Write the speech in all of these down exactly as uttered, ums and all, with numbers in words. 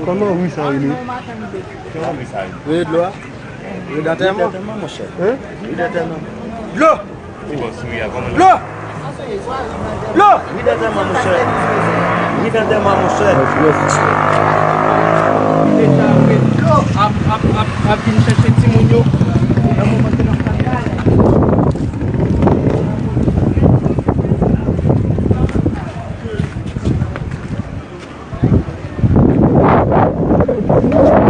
Kòman ri sa rele? Rele dlo a. Rele dantèman, monchè. Hein? Rele dantèman. Dlo! Dlo! Dlo! Ri dantèman, monchè. Ri dantèman, monchè. Deja, dlo ap, ap, ap, ap vin chèche timoun yo. Nan moman ke n ap pale a.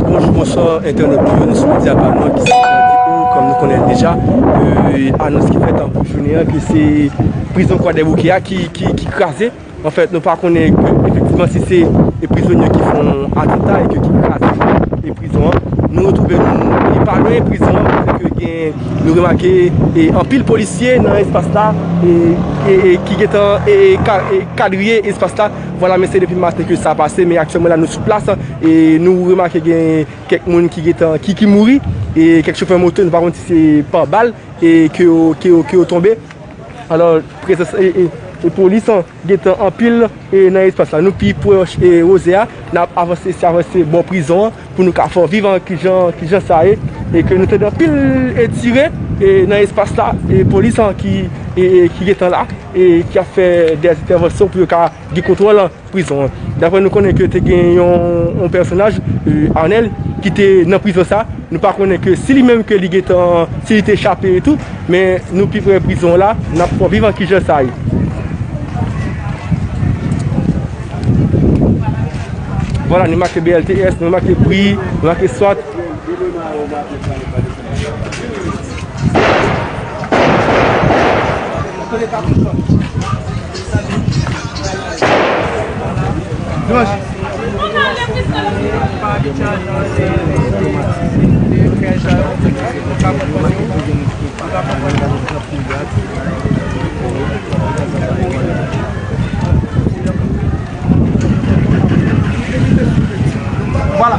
Bonjou, bonswa, entènòt nou yo, nou sou medya pa nou an ki se Radyo O, kòm nou konnen l deja, e, anons ki fèt an pou jounen an, ke se prizon Kwadèboukè a ki, ki, ki kraze. Anfèt, nou pa konnen ke, efektivman, si se, e, prizonye ki fè yon atanta e ke ki kraze, e, prizon an. Nou retwouve nou, e, pa lwen prizon an, kote ke gen, nou remake, e, anpil polisye nan espas la, e, e, e, ki gentan, e, ka-, e, kadriye espas la. Vwala, mesye, depi maten ke sa pase, men aktyèlman la, nou sou plas, e nou remake gen kèk moun ki gentan, ki, ki mouri, e kèk chofè moto, nou pa konn si se pa bal, e ke yo, ke yo, ke yo tonbe. Alò, prezans, e, e, e polis, an, gentan anpil, e nan espas la. Nou pi pwòch, e wozè a, n ap avanse, se avanse bò prizon an, pou nou ka fè w viv, an, kijan, kijan sa ye, e ke nou tande anpil, e tire, e nan espas la, e polis, an, ki, e, e ki gentan la, e ki ap fè dè entèvansyon pou yo ka gen kontwòl, an, prizon an. Daprè nou konnen ke te gen yon, yon pèsonaj, e, Arnel, ki te nan prizon sa. Nou pa konnen ke si li menm ke li gentan, si li te chape e tou, men nou pi pre prizon la, n ap fè w viv, an, kijan sa ye. Vwala, nou make B L T S, nou make Bri, nou make Swat. Vwala.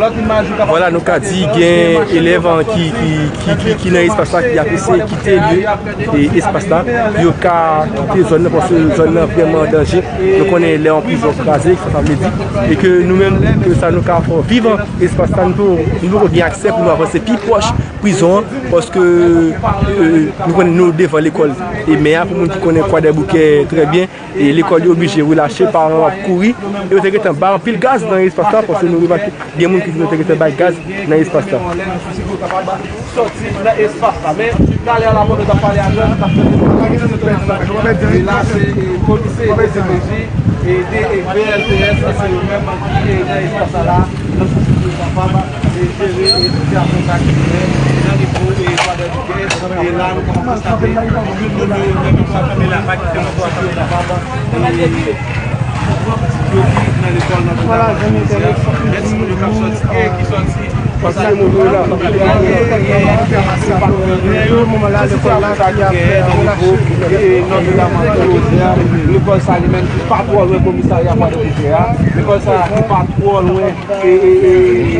Vwala, nou ka di gen elèv, an, ki, ki, ki, ki, ki nan espas la, ki ap eseye kite lye, e, espas la, pou yo ka kite zòn nan, paske zòn nan vrèman an danje. Nou konnen lè yon prizon kraze, sa, sa vle di, e ke nou menm, ke sa nou ka fè w viv, an, espas la, nou, nou poko gen aksè pou nou avanse pi pwòch prizon an, paske, e, nou konnen nou devan lekòl, e, mè a, pou moun ki konnen Kwadèboukè trè byen, e lekòl yo oblije relache, paran yo ap kouri, e yo te gentan bay anpil gaz nan espas la, paske nou remake gen moun ki di yo te gentan bay gaz nan espas la. Sòti nan espas la, men talè a la, pandan n ap pale avè w, n ap fè e la, se, e, polisye D C P J, e, de, e, B L T S, se yo menm ki, e, nan espas la, la, nan sans pou yo kapab, e, jere, e, sitiyasyon sa ki genyen nan nivo, e, Kwadèboukè. E la, nou kapab konstate, tout moun yo menm, yo pa kanpe la, pa kite moun yo kanpe la, pa, e, yo ki nan lekòl nan, vwala, zanmi entènòt, lè timoun yo k ap sòti, e ki sòti, paske moun yo la, moman la, lekòl la ki ap fè nan nivo, e, nòtaman nan Wozè a, lekòl sa li menm ki pa twò lwen komisarya Kwadèboukè a, lekòl sa ki pa twò lwen, e, e, e,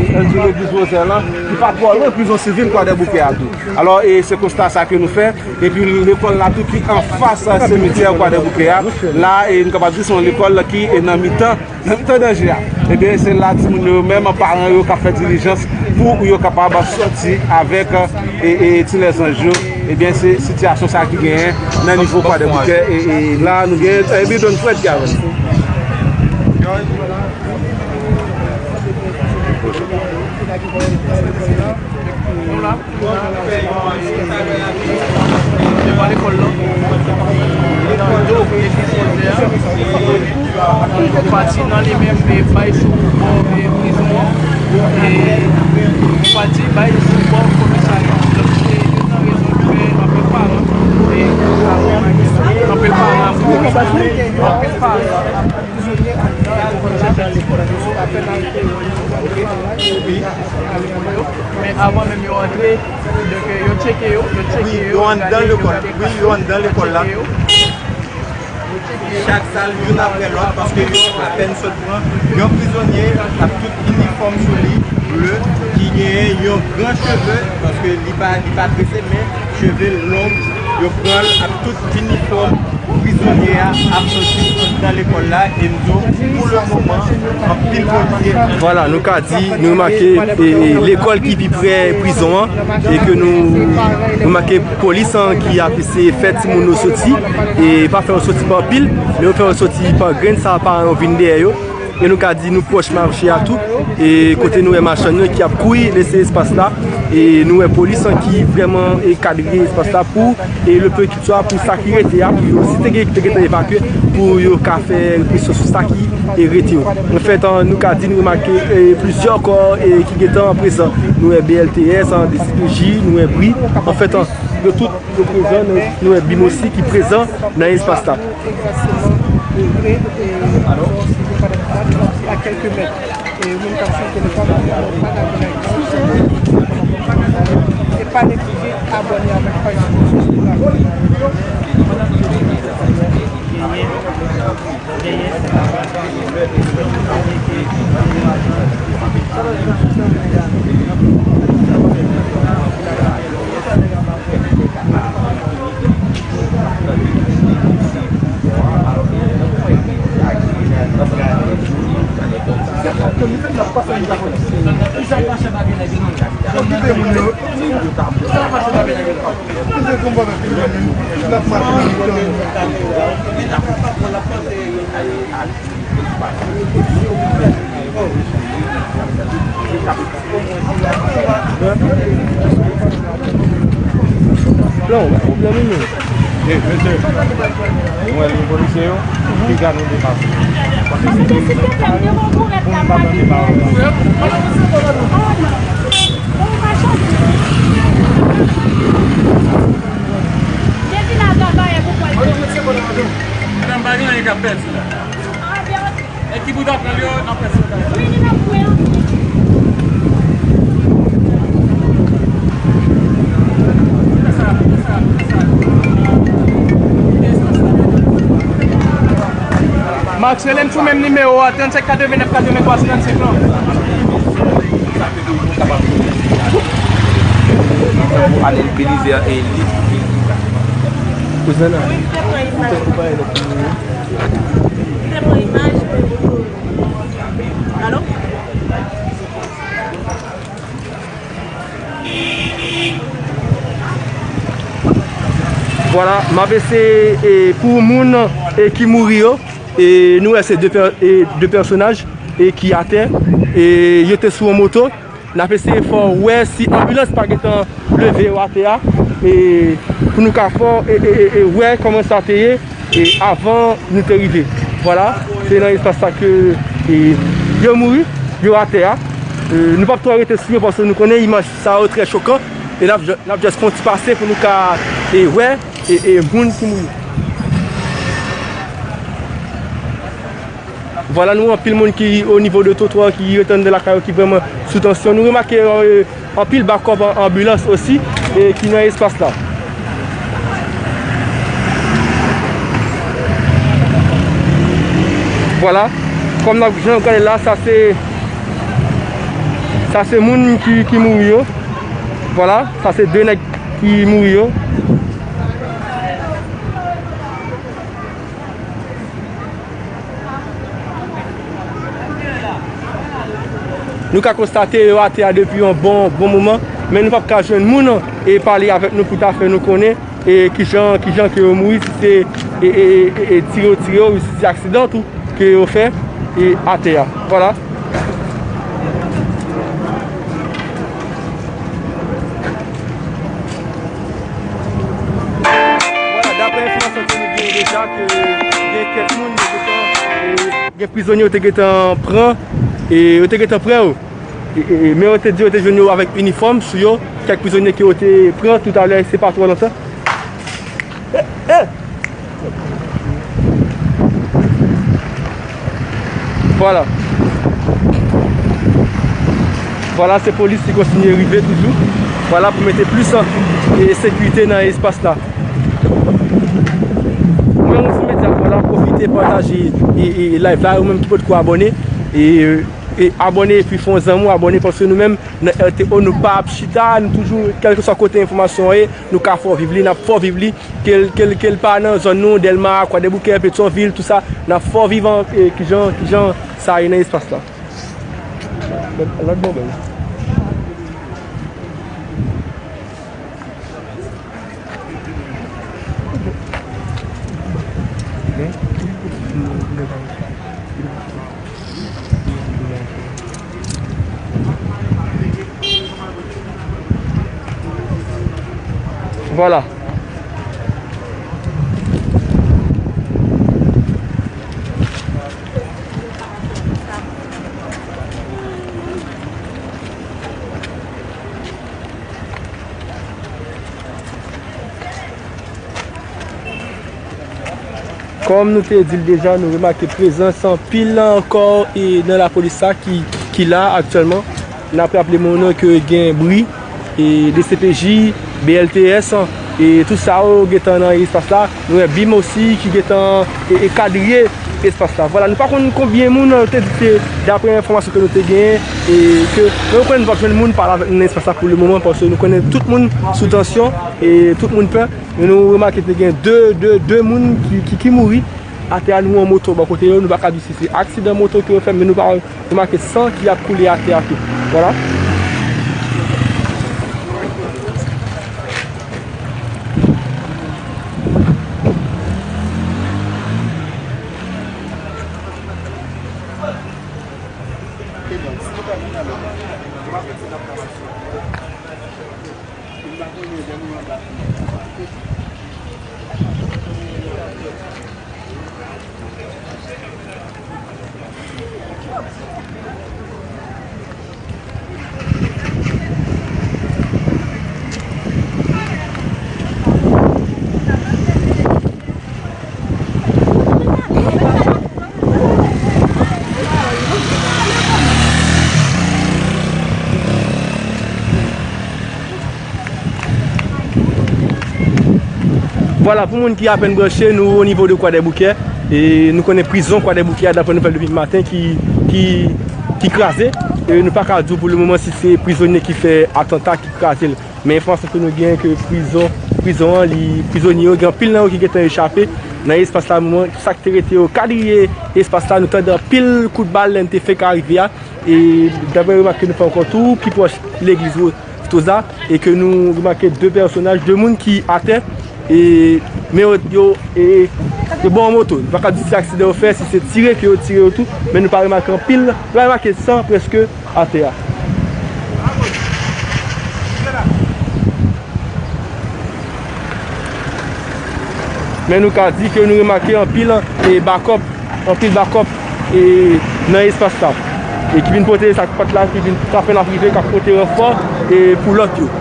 e, legliz Wozè lan, ki pa twò lwen prizon sivil Kwadèboukè a tou. Alò, e se konsta sa ke nou fè. Epi lekòl la tou ki anfas simityè Kwadèboukè a. La, e nou kapab di se yon lekòl ki, e, nan mitan, nan mitan danje a. Ebyen, se la timoun yo menm, paran yo k ap fè dilijans pou yo kapab sòti avèk, e, e, ti lèzanj yo. Ebyen, se sitiyasyon sa ki genyen nan nivo Kwadèboukè. E, e la, nou gen, e, bidon frèt ki avè nou. Devan lekòl lan, nan do legliz Wozè a, yon pati nan li menm te bay sou bò, e, prizon an, e yon pati bay sou bò komisarya. Donk, se youn nan rezon ki fè anpil paran, e, anpil paran, anpil paran, men avan menm yo antre, donk, yo tcheke yo, yo tcheke yo, yo anndan lekòl. Wi, yo anndan lekòl la. Yo tcheke Chak sal, youn apre lòt, paske yo apèn sot pran yon prizonye ak tout inifòm sou li, ble, ki genyen yon gran cheve, paske li pa, li pa trese, men cheve long, yo pran l ak tout inifòm prizonye a ap soti anndan lekòl la, e m di w, pou le moman, anpil polisye. Vwala, nou ka di, nou remake, e, e, lekòl ki pi pre prizon an, e ke nou remake polis an ki ap eseye fè timoun yo soti, e pa fè yo soti pa anpil, men yo fè yo soti pa grenn, sa paran yo vin dèyè yo. E nou ka di nou pwòch mache a tou, e kote nou wè machann yo ki ap kouri lese espas la, e nou wè polis an ki vrèman, e, kadre espas la pou, e, le peu qu'il soit, pou sa ki rete a, pou yo, si te gen, te gentan evakye, pou yo ka fè represyon sou sa ki, e, rete yo. Anfèt, an, nou ka di nou remake, e, plizyè kò, e, ki gentan prezan. Nou wè B L T S, an, D C P J, nou wè bri. Anfèt, an, yo tout yo prezan, nou, nou wè bim osi ki prezan nan espas la. Egzakteman, e, vre, e, alò, se pa de plat, se a kèlke mèt. E, moun k ap chante, nou pa, nou pa dakò avèk sa. E pa neglije abòne avèk paj nou sou Facebook la. Non, pwoblèm ou menm. Ey, mesye, nou wè liy polisye yo, piga nou depase. Paske se moun, moun pa tande pawòl la. Depi la, dwa barè pou pran. Mwen pa gen anyen k ap pèdi la. E ki bout apre yo, n ap fè sa. Max, rele m sou menm nimewo a, trannsenk katrevennnèf katrevenntwa sennannsenk lan. Anèl Belize a, e li. Kouzin la. Ou te pran imaj. Alo? Vwala, m ap eseye, e, pou moun, e, ki mouri yo, e, nou wè se de pè-, e, de pèsonaj, e, ki atè, e, yo te sou yon moto. N ap eseye fè w wè si anbilans pa gentan leve yo atè a, e pou nou ka fè w, e, e, e, e wè kòman sa te ye, e avan nou te rive. Vwala, se nan espas sa ke, e, yo mouri, yo atè a. E, nou p ap twò rete sou yo paske nou konnen imaj sa yo trè chokan. E n ap, n ap just fè yon ti pase pou nou ka, e, wè, e, e moun ki mouri. Vwala, nou wè anpil moun ki o nivo de twotwa, ki ret anndan lakay yo, ki vrèman sou tansyon. Nou remake, e, anpil bakòp an-, anbilans osi, e ki nan espas la. Vwala, kòm n ap, jan w gade la, sa se, sa se moun ki, ki mouri yo. Vwala, sa se de nèg ki mouri yo. Nou ka konstate yo atè a depi yon bon, bon moman, men nou p ap ka jwenn moun e pale avèk nou pou ta fè nou konnen, e kijan, kijan ke yo mouri, si se, e, e, e, e, tire yo tire yo, si se aksidan tou ke yo fè, e atè a. Vwala. Vwala, daprè enfòmasyon ke nou genyen deja, ke gen kèk moun yo gentan, e, gen prizonye yo te gentan pran, e yo te gentan pran yo. E, e, e, men yo te di yo te jwenn yo avèk inifòm sou yo, kèk prizonye ke yo te pran toutalè, se pa twò lontan. E, e! Vwala. Vwala, se polis ki kontinye rive toujou. Vwala, pou mete plis, e, sekirite nan espas la. Mwen, Rouzi Medya, Vwala, pwofite pataje e, e, e live la, ou menm ki potko abòne, e, e abòne epi fè yon zanmi w abòne, paske nou menm nan R T O nou pa ap chita, nou toujou, kèlkeswa kote enfòmasyon an ye, nou ka fè w viv li, n ap fè w viv li, ke l, ke l, ke l pa nan zòn nou, Dèlma, Kwadèboukè, Petyonvil, tout sa, n ap fè w viv an, e, kijan, kijan sa ye nan espas la. Lòt bò bò. Vwala. Kòm nou te di l deja, nou remake prezans anpil ankò e nan lapolis sa ki, ki la aktyèlman. N ap raple moun nan ke gen bri, e D C P J, B L T S, e tout sa yo gentan nan espas la. Nou wè bim osi ki gentan e, e kadriye espas la. Vwala, nou pa konn konbyen moun, te di se daprè enfòmasyon ke nou te genyen, e ke nou konnen nou p ap jwenn moun pale avèk nou nan espas la pou le moman, paske nou konnen tout moun sou tansyon, e tout moun pè. Men nou remake te gen de, de, de moun ki, ki, ki mouri atè a, nou wè yon moto bò kote yo, nou pa ka di si se aksidan moto ke yo fè, men nou pa remake san ki ap koule atè a tou. Vwala. Vwala, pou moun ki apèn branche, nou o nivo de Kwadèboukè. E nou konnen prizon Kwadèboukè a, daprè nouvèl depi maten, ki, ki, ki kraze. E nou pa ka di w pou le moman si se prizonye ki fè atanta ki kraze l. Men enfòmasyon ke nou genyen ke prizon, prizon an, li, prizonye yo, gen anpil nan yo ki gentan echape nan espas la moman. Sa ki te rete yo kadriye espas la, nou tande anpil kout bal lè n te fenk arive a. E daprè remak ke nou fè ankò tou, pi pwòch legliz Toza, e ke nou remake de pèsonaj, de moun ki atè, e, men yo, yo, e, yo bò yon moto. Nou pa ka di se aksidan yo fè, si se tire ke yo tire yo tou, men nou pa remake anpil, nou pa remake san prèske atè a. Men nou ka di ke nou remake anpil, e, bakòp, anpil bakòp, e, nan espas la. E ki vin pote sa k pa t la, ki vin frape n ap rive, k ap pote ranfò, e, pou lòt yo.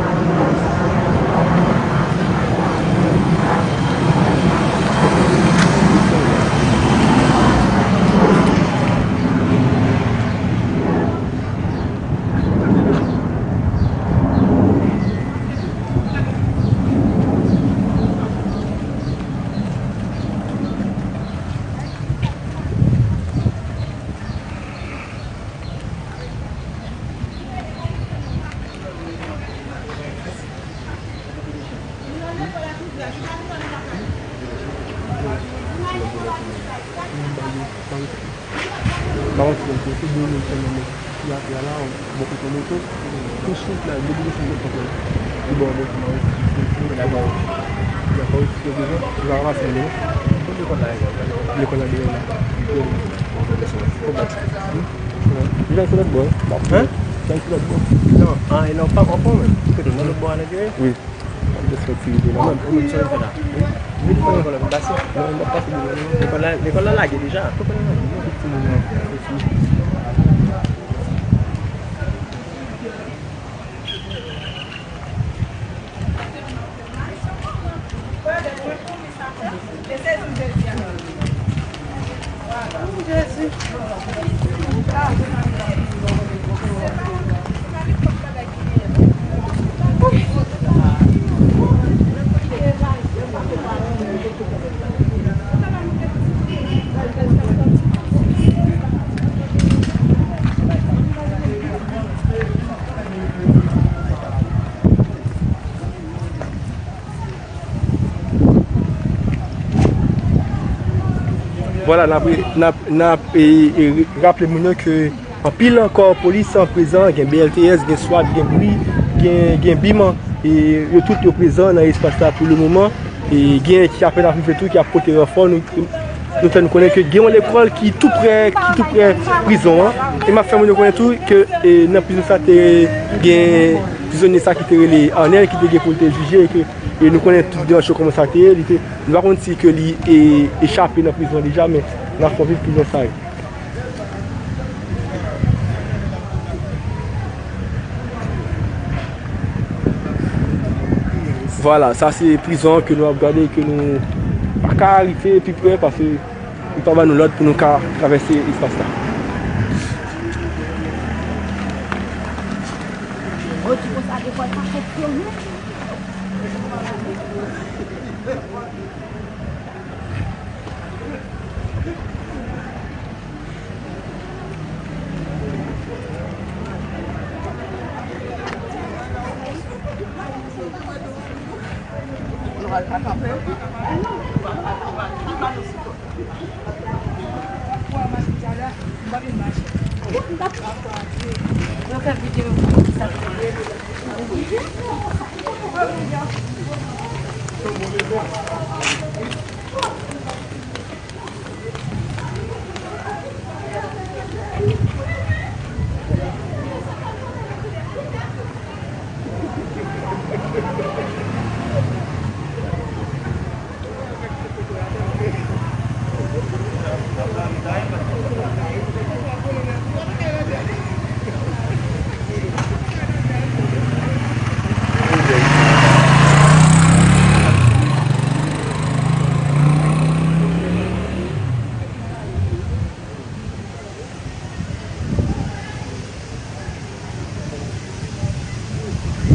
Mawosi, donk, se de moun sèlman ki atè a la, bò kote moto. Tou swit la, depi desann de pòt la, li bò bò pou Mawosi. Li ap Mawosi, li ap Mawosi, li ap devan, li va ranmase li, non? Kot lekòl la ye? Lekòl la deyò la. Li deyò la. Li sou lòt bò, wi. Hein? Li sou lòt bò. Non, ah, e non, pa ankò, men. Ki kote? Nan lòt bò a, nèg yo ye? Wi. Ap desann ti rive la. Ou menm, ou menm, sa w fè la? Wi. Wi, lekòl la, pase. Non, m ap pase devan, non. Lekòl la, lekòl la lage deja. Lekòl la lage, non, tout moun la. Vwala, n ap, n ap, n ap, e, e, raple moun yo ke anpil kò polis an prezan, gen B L T S, gen swat, gen bri, gen, gen bim, e yo tout yo prezan nan espas la pou le moman. E gen ki apèn ap rive tou, ki ap pote ranfò. Nou, nou fè nou konnen ke gen yon lekòl ki tou prè, ki tou prè prizon an. E m ap fè moun yo konnen tou ke, e, nan prizon sa te gen prizonye sa ki te rele Arnel, ki te gen pou l te jije, e ke, e nou konnen tout demanch yo kòman sa te ye, li te, nou pa konn si ke li, e, echape nan prizon deja, men n ap fè w viv prizon sa yo. Vwala, sa se prizon an ke nou ap gade, ke nou pa ka rive pi pre, paske li pa ban nou lòd pou nou ka travèse espas la.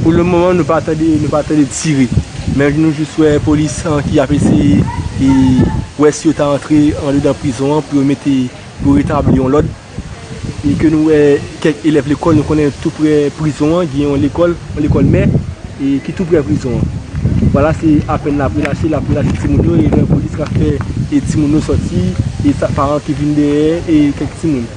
Pou le moman, nou pa tande, nou pa tande tire. Men nou jis wè polis an ki ap eseye, e, wè si yo ta antre andedan prizon an pou yo mete, pou yo retabli yon lòd. E ke nou wè kèk elèv lekòl, nou konnen tou prè prizon an, gen yon lekòl, yon lekòl mè, e ki tou prè prizon an. Vwala, se apèn l ap relache, l ap relache timoun yo, e lè polis ka fè, e timoun yo sòti, e sa, paran ki vin dèyè, e kèk timoun.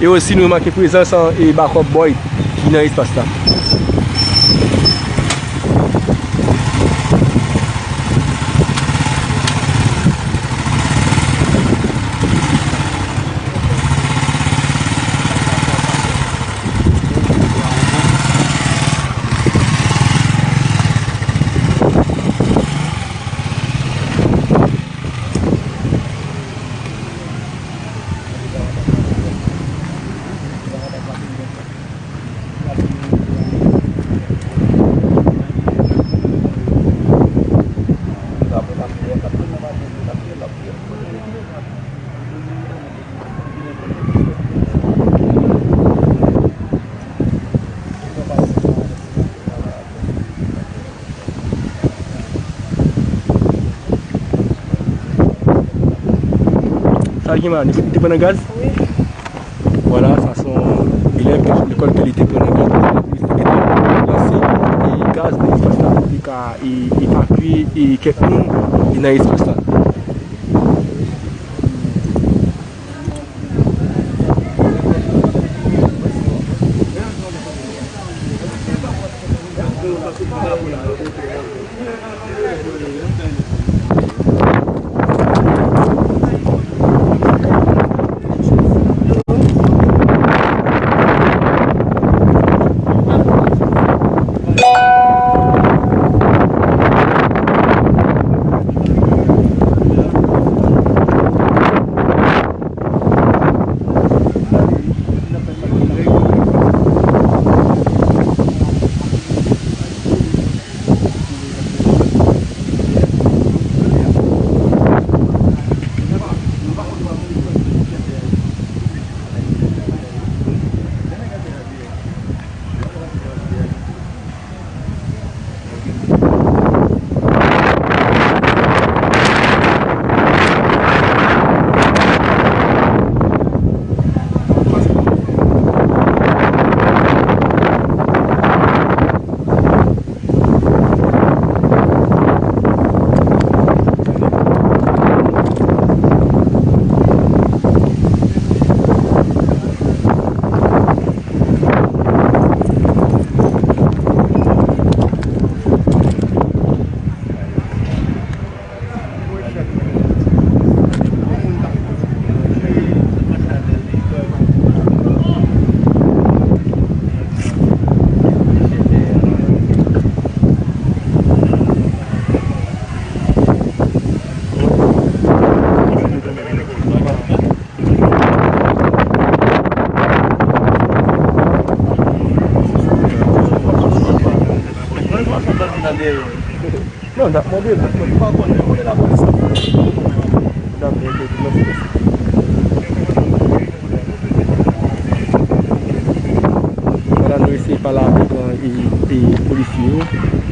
E osi, nou remake prezans, e, Backup Boy ki nan espas la. Sa gen la, li te pran nan gaz? Wi. Vwala, sa se yon elèv ki sot lekòl ke li te pran nan gaz. Li te mete lanse, e, gaz nan espas la pou te ka, e, evakye, e, kèk moun, e, nan espas la. Non, n ap mande l. Mwen pa konnen, mwen lapolis ap fè. Dakò, ok, mèsi. Vwala, nou eseye pale avèk, e, e, polisye yo.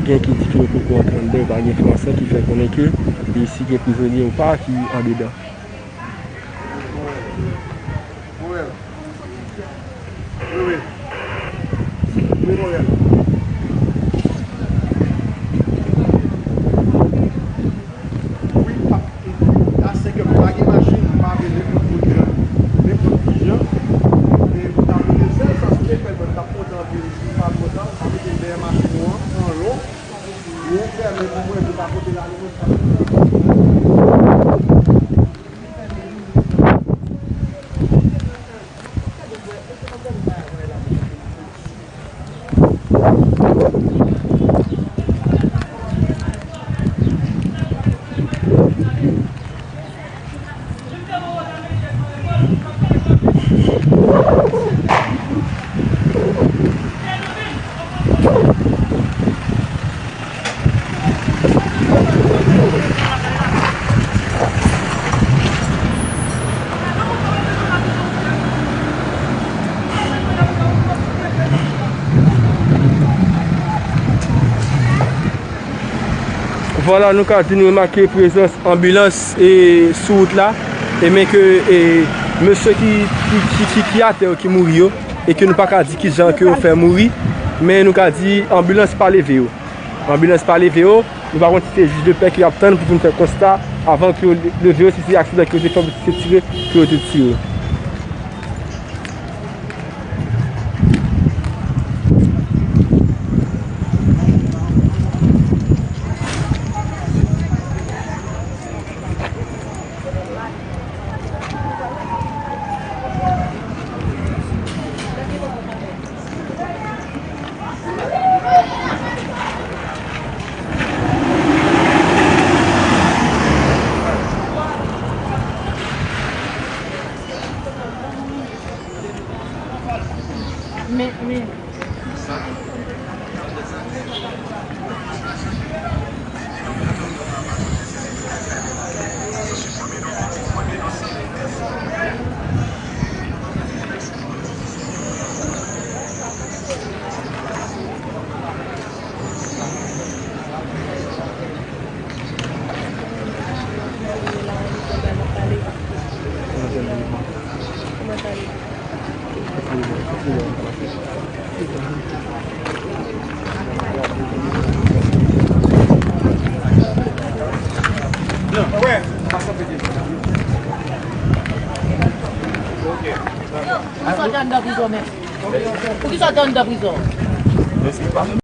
Gen ki di ke yo poko antre anndan, yo pa gen enfòmasyon ki fè konnen ke, e, si gen prizonye ou pa ki andedan. Wi, wi. Wi, Morel. Wi, pa, a senk è, m pa gen machin, m pa vle nenpòt moun jan, nenpòt ki jan. E pou ta pote sèl sa, si w te fè l, mwen, m t ap kontan anpil, si m pa kontan, w ka mete l dèyè machin ou an, anlè w, ou fèmen pou mwen, pou ta pote l ale, mwen, m t ap kontan. Vwala, nou ka di nou remake prezans anbilans, e, sou wout la, e men ke, e, mesye ki, ki, ki, ki, ki atè yo, ki mouri yo, e ke nou pa ka di ki jan ke yo fè mouri, men nou ka di anbilans pa leve yo. Anbilans pa leve yo, nou pa konn si se jij de pè ki ap tann pou vin fè konsta avan ke yo leve yo, si se aksidan ke yo te fè, si se tire ke yo te tire. Men, men. Poukisa w te anndan prizon, men? Poukisa w te anndan prizon?